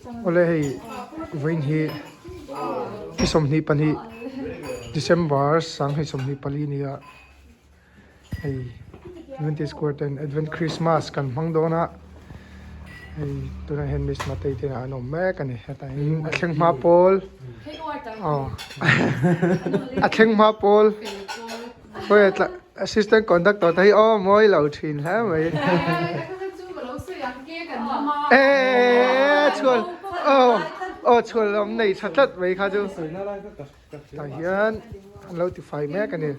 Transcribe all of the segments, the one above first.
Awle hei vawiin hi ni 22 December 2024 nia hei Adventist Square ten Advent Christmas kan hmang dawn a hei tunah hian Miss Matei te an awm mek a ni hetah hian a thleng hma pawl aw a thleng hma pawl khawi tla assistant conductor te hi aw mawi lo thin hle mai eee chhuan aw aw chhuan awm nei tha tlat mai kha chu tah hian an lo tifai mek a ni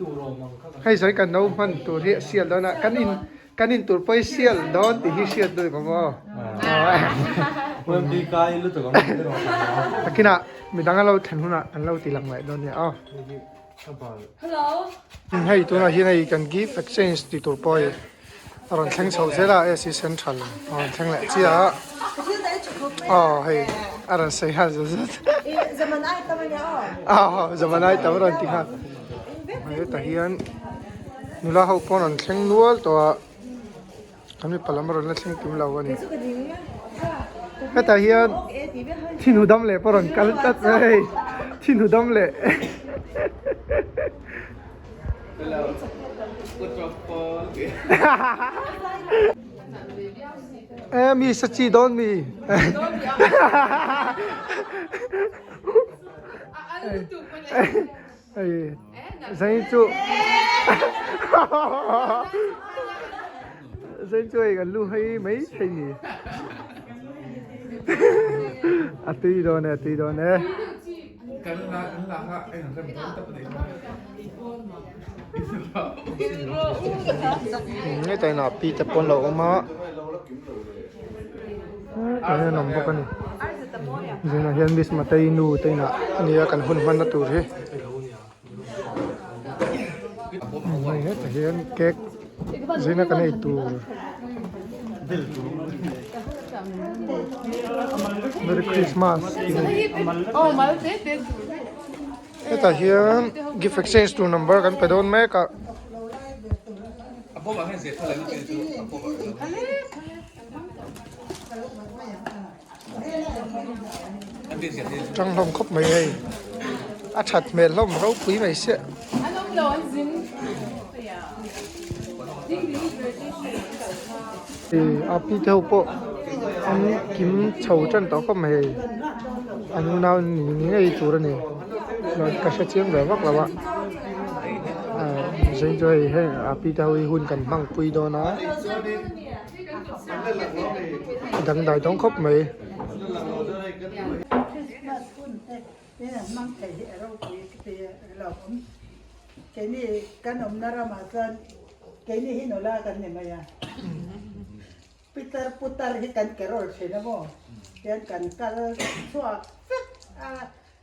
hei sawi kan no hman tur hi a sial dawn a kan in kan in tur pawh hi sial dawn tih hi hriat duh ang aw takinah midang a lo thlen hunah an lo ti lang leh dawn nia aw. Hei tunah hian hei kan gift exchange tih tur pawh hei a rawn thleng chho zel a AC central a rawn thleng leh chiah a aw hei a rawn sawi nghal zut zut aw zaman ai tam a rawn ti nghal hetah hian nula ho pawh an rawn thleng nual tawh a. Kan mipa lam a rawn la thleng kim lo a ni. Hetah hian thinhu dam leh pawh a rawn kal tlat mai hei thinhu dam leh. E mi sa chi dawn mi. Hei zain chu zain chu hei kan lu hei mai thei ni a tui dawn e a tui dawn e hetah hian a pi te pawn lo awm a hetah hian an awm bawk a ni. Zinah hian Miss Matei nu te inah a nia kan hun hmanna tur hi hei hetah hian cake zina kan ei tur Merry Christmas tih a ni hetah hian gift exchange tur number kan pe dawn mek a. Tang hlawm khawp mai hei a that hmel hlawm ropui mai siah. A pi te ho pawh an kim chho tan tawh khawp mai hei an unau ni ngei tur a ni ka hre chiang ve vak lo a zain chu hei heng a pi te ho hi hun kan hmang pui dawn a. Dangdai dawng khawp mai. Christmas hun te in an hmang thei hi a ropui te lo awm. Keini kan awmna ramah chuan keini hi nula kan ni mai a. Pitar putar hi kan carol thin a maw? Tian kan kal chhuak vek a.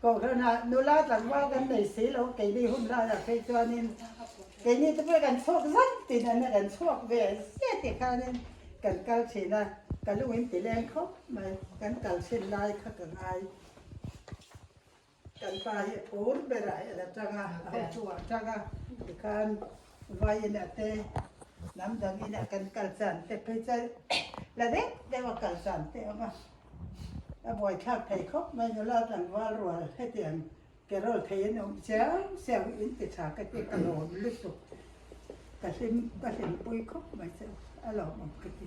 Kohhranah nula tlangval kan nei si lo keini hun laiah phei chuanin keini te pawh kan chhuak zan tin a kan chhuak ve zia ti khanin kan kal thin a, ka lungin ti leng khawp mai, kan kal thin lai kha ka ngai. Kan pa hi a phur berah hi a la tang a, a hotu ah tang a, tikhan vaiin ah te hnam dang inah kan kal chan te phei chuan la deuh deuh a kal chan te a awm a. A buaithlak thei khawp mai nula tlangval rual hetiang carol thei an awm chiau chiau in ti tha ka ti ka lawm lutuk ka hlim ka hlimpui khawp mai chu a lawmawm ka ti.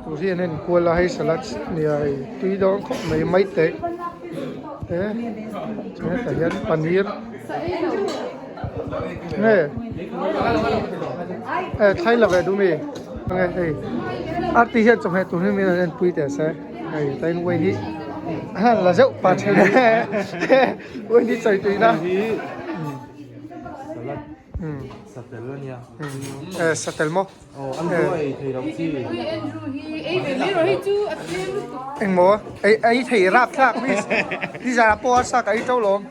Tur hi an en kual a hei salad nia hei tui dawn khawp mai mai tek te chuan hetah hian paneer nge eh thlai la ve duh mi. Nge hei arti hian chawhmeh tur hi min rawn en pui teh se hei tain uai hi la zeuh pah then uai hi chawi tuina salad satel ania eh satel maw aw an lu a ei thei lo chi engmaw ei ei thei rap thlak mi nizan ah pawh a sa ka ei to lawm.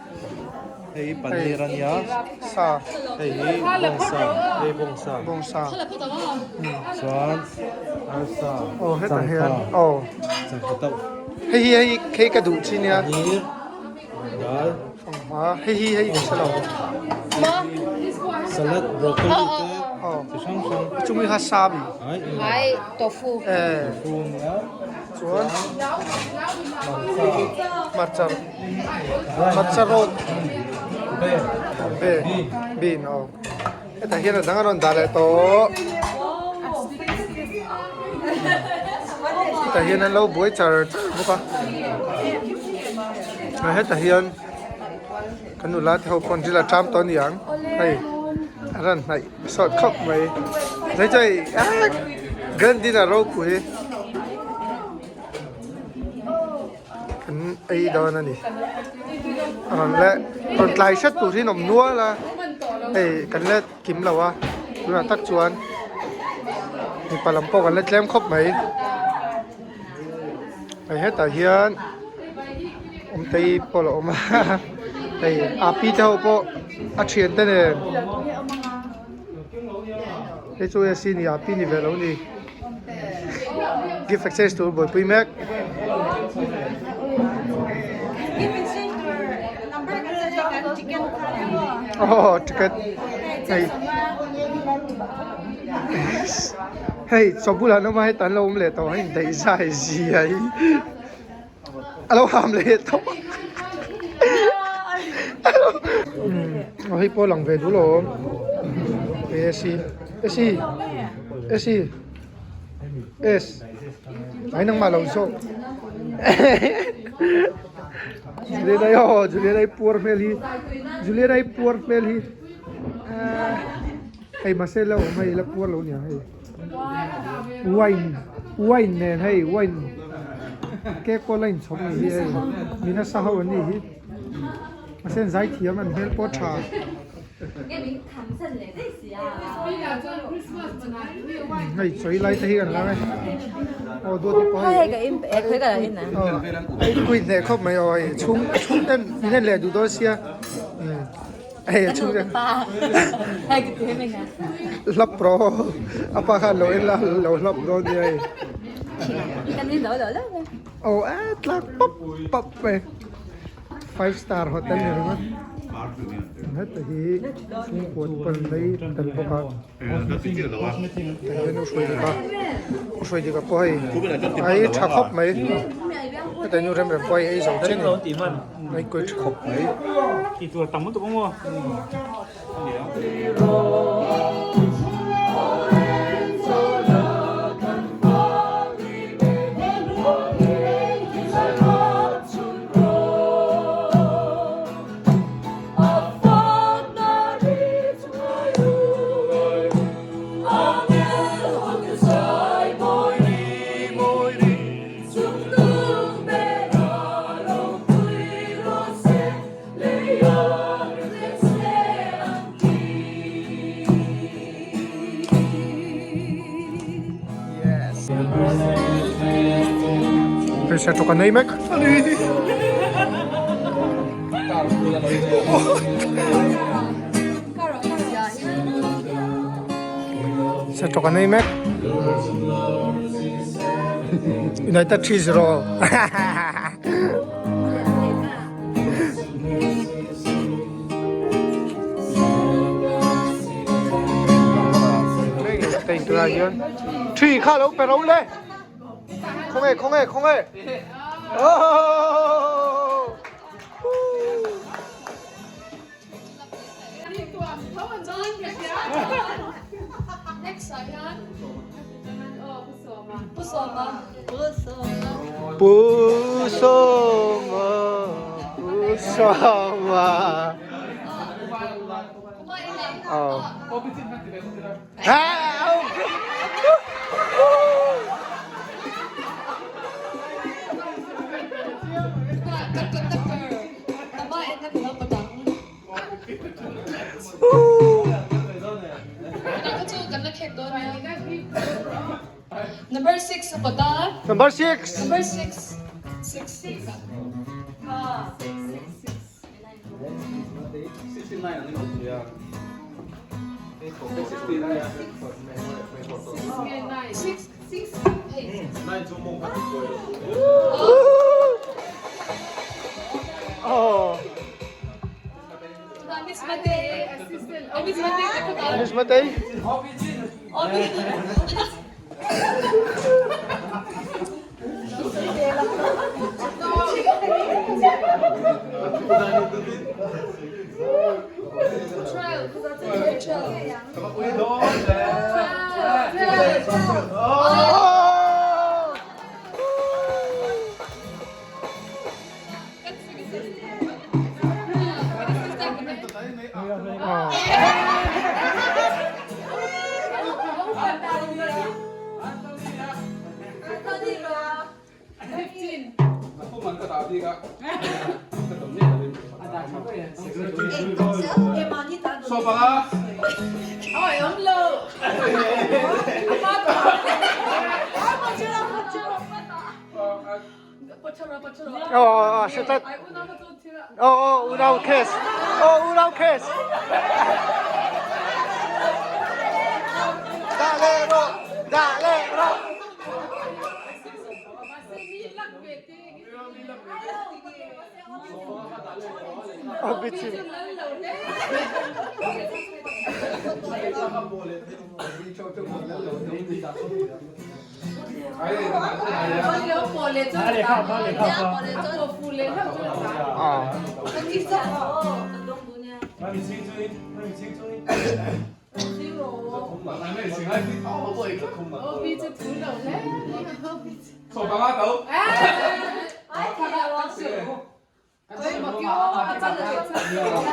Hei hi paneer a nia. Sa. Hei hi bawngsa. Hei bawngsa. Bawngsa. Chuan arsa. Aw hetah hian aw. Changkha tauh. Hei hi hei hei ka duh chi nia. Paneer. Dal. Fanghma. Hei hi hei ka hre lo. Salad broccoli te. Aw. Chi hrang hrang. Chumi kha sa mi. Ai. Ai tofu. Eh. Tofu nia. Chuan hmarcha hmarcha rawt bean bean aw hetah hian a dang a rawn dah leh tawh hetah hian an lo buai char char bawk a hetah hian kan nula te ho pawn ril a ṭam tawh a ni ang hei a rawn hnaih sawt khawp mai zai zai ah grand dinner ropui kan ei dawn a ni a rawn leh rawn tlai hret tur hi an awm nual a hei kan la kim lo a tunah tak chuan mipa lam pawh kan la tlem khawp mai hei hetah hian awmtei pawh a awm a hei a pi te ho pawh a thian te nen hei chu a si ni a pi ni ve lo ni gift exchange tur buaipui mek. Aw ticket hei hei chaw bulah an awm a heta an lo awm leh tawh a indaih zai zia hi a lo ham leh tawh a hei pawh a lang ve dul awm A C A C A C S ai nangmah lo zawk Juliana hi aw Juliana hi puar hmel hi Juliana hi puar hmel hi hei mahse la awm hei la puar lo nia hei wine wine nen hei wine cake pawh la inchhawp ni hi hei mi nasa ho an nih hi mahse an zai thiam an hmel pawh tha. Hei chawi lai te hi kan lang e aw duat hi pawh hei hei kui hneh khawp mai aw hei chhung chhung ten min en leh duh dawn sia hei a chhung ten hlap rawh a pa khan lo en la lo hlap dawn nia hei aw a tlak pap pap mai. Five star hotel ni ringawt heta hi chhungkua te pawh an lei tel bawk a tah hian u hruai dik a u hruai dik a pawh hei a ei tha khawp mai heta hi nu rem rem pawh hei ei zo chiah a ni a ei kawi tha khawp mai. Hmeichhe tawk an ei mek a ni. Hmeichhe tawk an ei mek. United 3-0. Thủy kha lo pe ro le Không hề không hề không hề Pu Sawma Pu Sawma Aw Number 6 kawta. Number 6. Number 6. 6 6. 6 6. Hey. Oh. Miss Mate. Miss Mate. Miss Mate. Oh, oh, oh, oh, oh, unau case. Oh, unau case. Da le ro, da le ro. Oh, bitchin.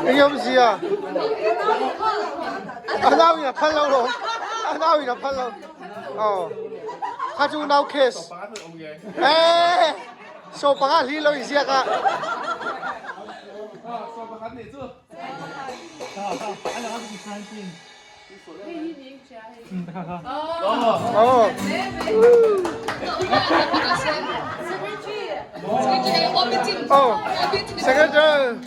Eng awmzia? A nau in a phal lo lawm. A nau in a phal lo. Aw. Kha chu nau case. Eh! So panga hli lo inziak a. Aw. Oh, secretary.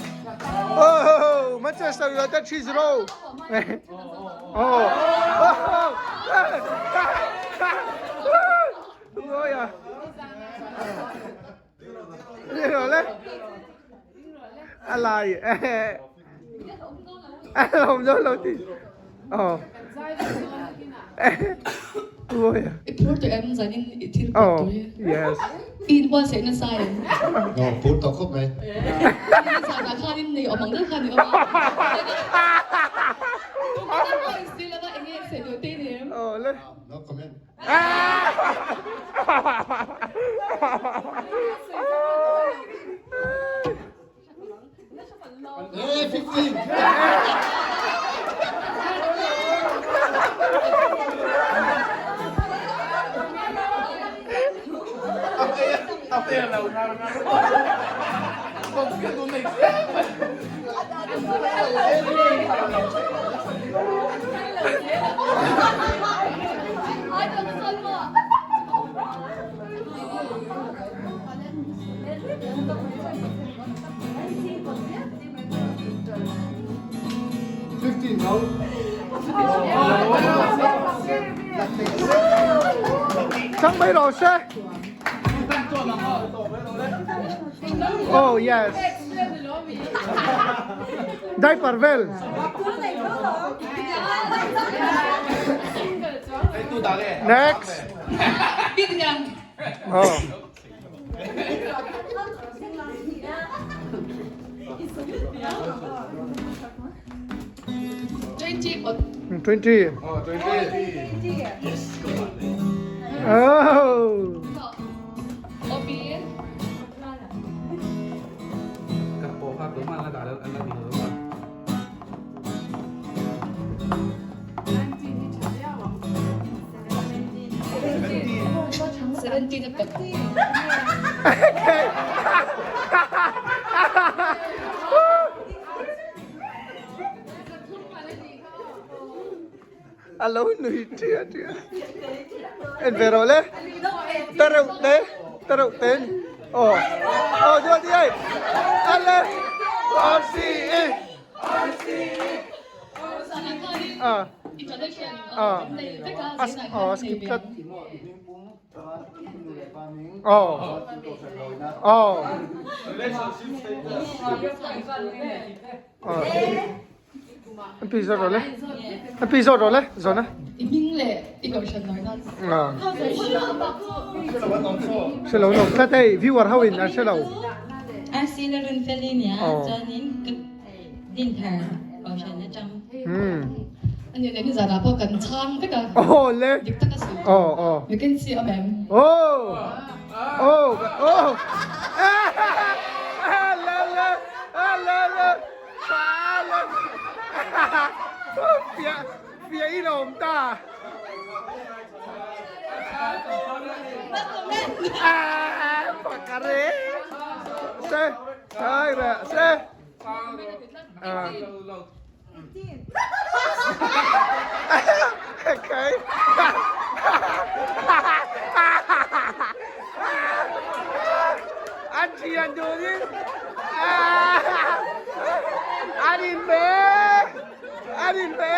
Oh, Manchester United 3-0. Oh. Oh. Ôi à. Đi rồi đấy. À lại. À không rồi lâu thì. Ờ. Ôi à. I phur tawh em zanin i thil Oh, phur tawh hi. yes. I inbuatsaih nasa em? Aw, phur tawh khawp mai. Zanah khanin nei awm ang deuh khan i awm a. Tum pawh in si lova eng nge sawi duh te i nei em? Aw le. No comment. Eh, 15! Chang mai rawh se. Oh yes. Diaper vel. Next. Oh. 20. Oh, 20. Yes, Oh. A lo nui ṭia ṭia. En ve rawh le. Ta reuh te, ta reuh te ni. Aw, aw duat i ai. A le. RCE. Ah. Ah. Ah, skip tlat. Aw. Aw. Aw. An pi zawt rawh le. An pi zawt rawh le zawhna. I hming leh i kohhran nawi nan. Hre lo no tlat hei viewer ho in an hre lo. RC la run fel i nia chuanin ka din thar kohhran atang. Ani leh nizanah pawh kan chhang vek a. Aw le. Dik tak a sawi. Aw aw. Vacancy awm em? Aw. Aw aw. Le le le le. Fia i lawm ta. Pakare. Se. Sai ra se. Okay. An thian dunin an in ve an in ve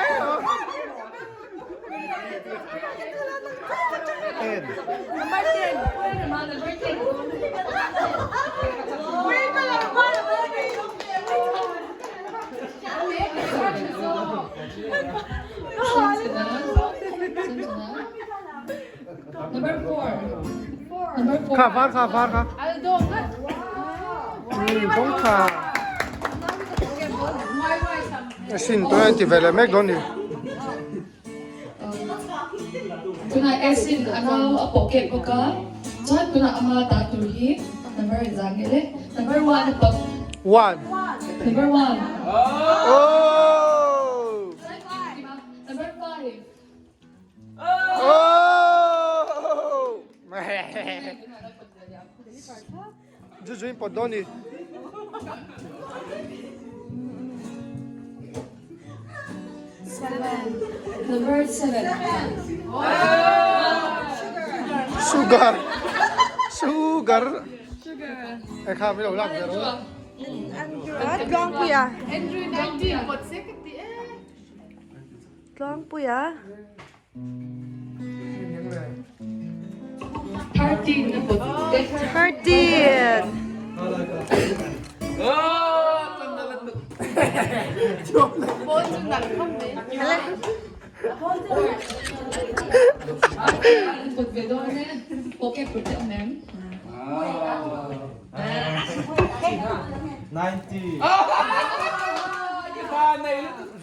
Number 4. Number 4. Kha var kha var kha. Dawng tha. Sin tuna an ti ve leh mek dawn ni. Tunah Esin a nau a pawh keh bawk a, chuan tunah ama tah tur hi number zah nge le? Number 1 a pawh. 1. Number 1. Oh! Number 5. Oh! Zu zu in pawt dawn ni. Number 7. Sugar. Sugar. Ai kha mi lo lak ve ro. Tluangpuia. Andrew 19 pawt se ka ti e. Tluangpuia. 13.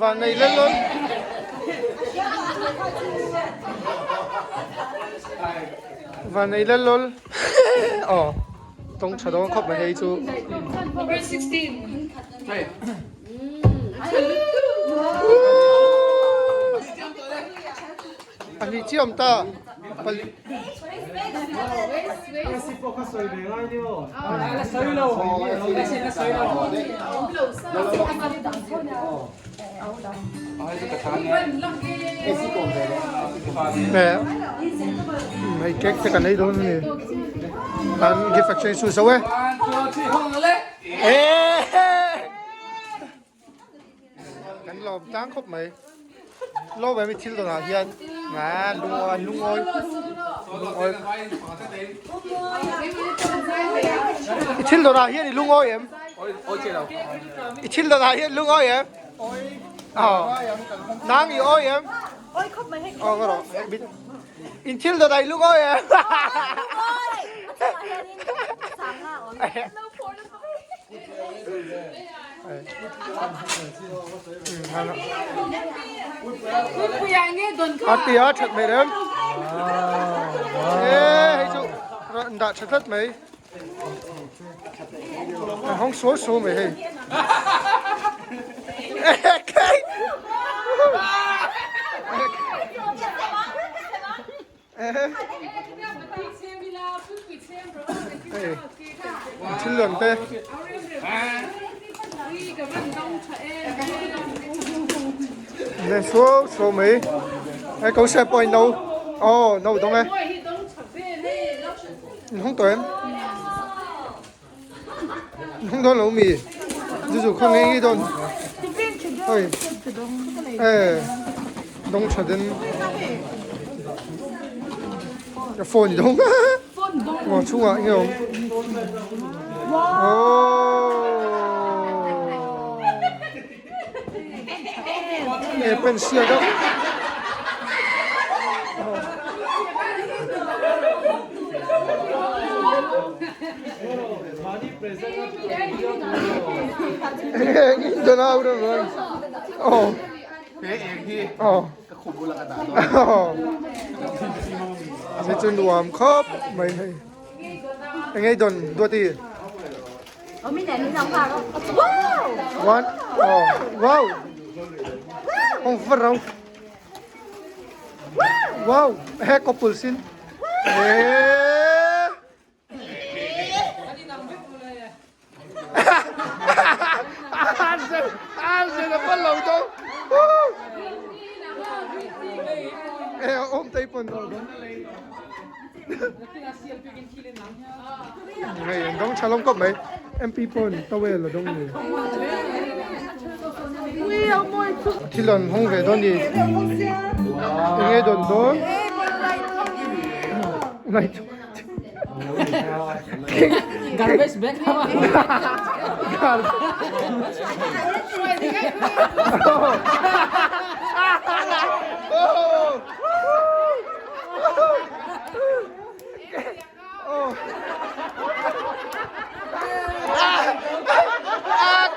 Van nei lel lol. Van nei lel lol. Aw tawng tha dawn khawp mai hei chu. Number 16. Pahnih chiah awm ta. Pali. Hei cake te kan ei dawn a ni. An gift exchange chu zo e. Kan lawm tlang khawp mai. Lawm em i thil dawnah hian a lungawi an lungawi lungawi i thil dawnah hian i lungawi em i thil dawnah hian lungawi em aw nang i awi em aw ka rawh in thil dawnah i lungawi em A ti a that mai rem. E hei chu ran dah tha tlat mai. A hawng suau suau mai hei. Thil lian te. Nen suau suau mai. Hei ko se pawh in no. Aw no dawng e. In hawng tawh em? In hawng dawn lo mi? Zu zu khaw ngei ngei dawn. Hei. E dawng tha den. Ka phone i dawng. Aw chhungah nge awm. Aw. pen sial deuh. Eng don au don ron. Oh. Oh. Oh. Ni chu nuam khawp mai hei. Eng ei don duati. One. Oh. Wow. Ong farau. Wow. He couple sin. Eh. Hei an dawng tha lawm kawp mai MP pawn towel a dawng ni thil an hawng ve dawn ni enge dawn dawn Garbage bag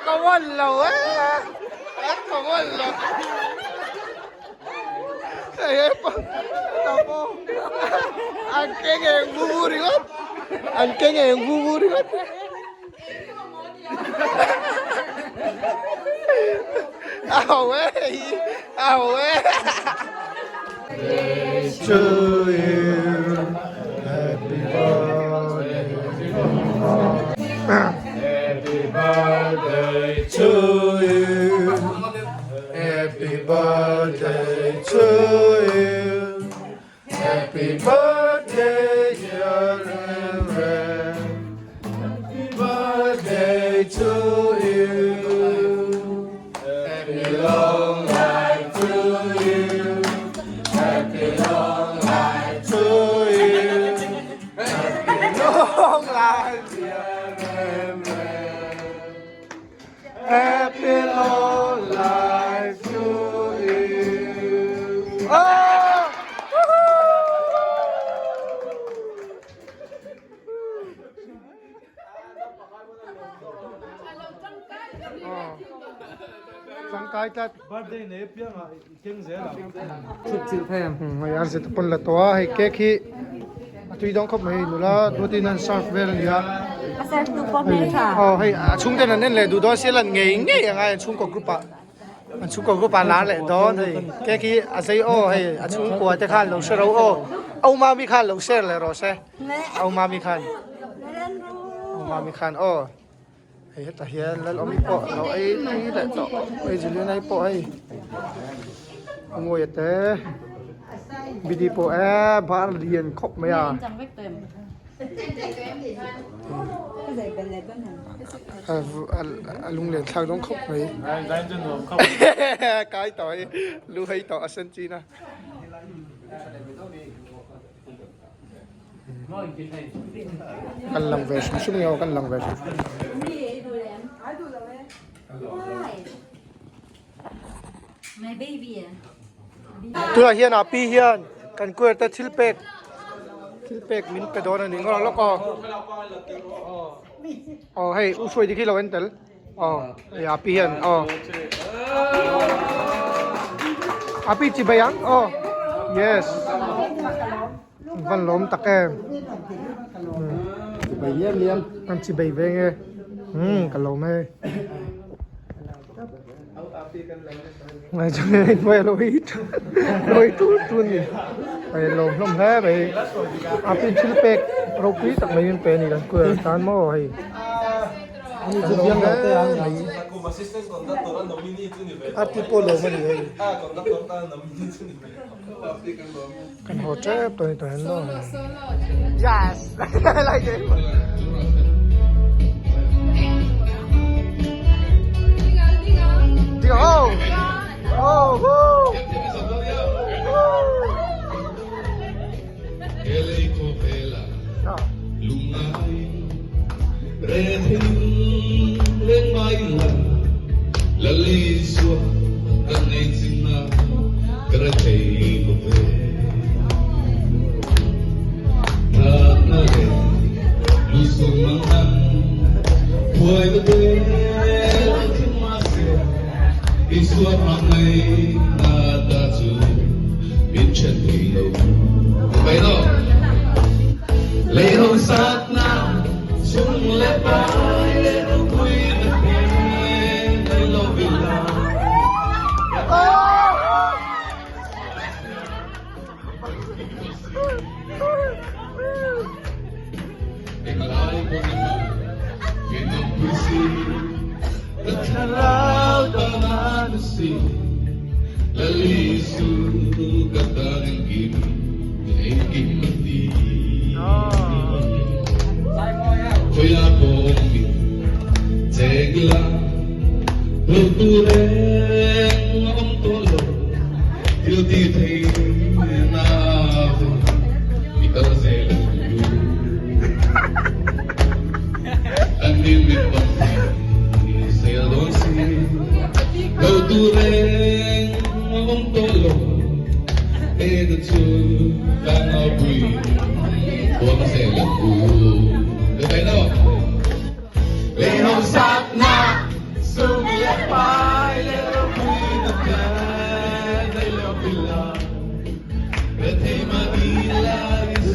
Ka wan lo e ka wan lo hei hei pa ta pawh an keng eng vu vu ringawt an keng eng vu vu ringawt a ho e a ho e To you happy birthday Happy birthday to you Happy birthday to you Happy birthday dear Reverend Happy birthday to you Happy long life to you Happy long life to you Happy long life dear Reverend Happy long life to you. Oh! Changkai tlat. Birthday nei piang ah i keng zel ang. Hei ar zet pawn la tawh a, hei cake hi a tui dawng khawp mai hei nula duatin an serve vel a nia. A serve tu pawh hmel tha. Aw hei a chhungten an en leh duh dawn sia lan ngei ngei ang a an chhungkaw group ah an chhungkaw group ah lar leh dawn hei cake hi a zei aw hei a chhungkua te khan lo hre ro aw au mami khan lo share leh rawh se au mami khan au mami khan aw. Hei hetah hian Lalawmi pawh a lo ei tui leh tawh hei Juliana-i pawh hei a ngawi te Bidi pawh e bar lian khawp mai a a lunglen thlak dawn khawp mai kai tawh hei lu hei tawh a sen chin a. Kan lang ve hrim hrim nge aw kan lang ve hrim hrim. Tunah hian a pi hian kan kuer te thil pek thil pek min pe dawn a ni ngawr lawk aw. Aw hei u hruai dik hi lo en tel. Aw hei a pi hian aw. A pi chi bai ang aw. Yes. Van lawm tak em. Chi bai liam liam. Kan chi bai ve nge. Hmm ka lawm e. Ngai chu ngai hnuai lo hi loi tu tu ni. Ai lawm hlawm hle mai. A pi thil pek ropui tak mai in pe ni kan kual tan maw hei. A ti pawh lawm a ni hei. Kan haw tep tawh ni tawh hian maw. Yes! Lai te. Ding ho! Oh! Woo!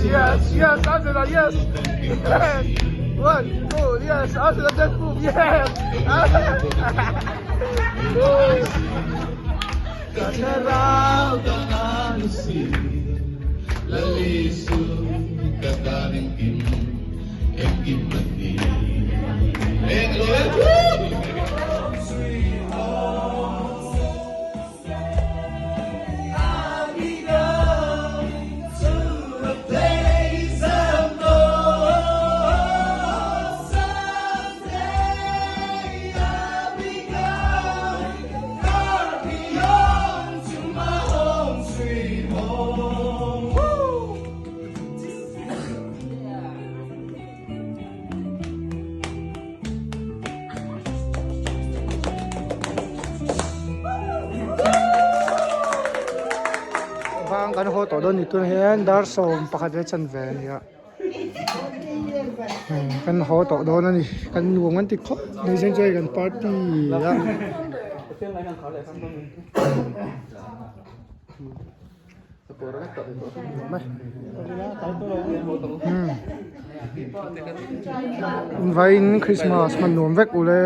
Yes, yes, Angela, yes. Yes. One, two, yes, Angela, just move, yes. Bang kan haw tawh dawn ni tunah hian dar sawm pakhat leh chanve a ni a kan haw tawh dawn a ni kan nuam an ti khawp mai chuan chuan kan party a. Invaiin Christmas hman nuam vek ule.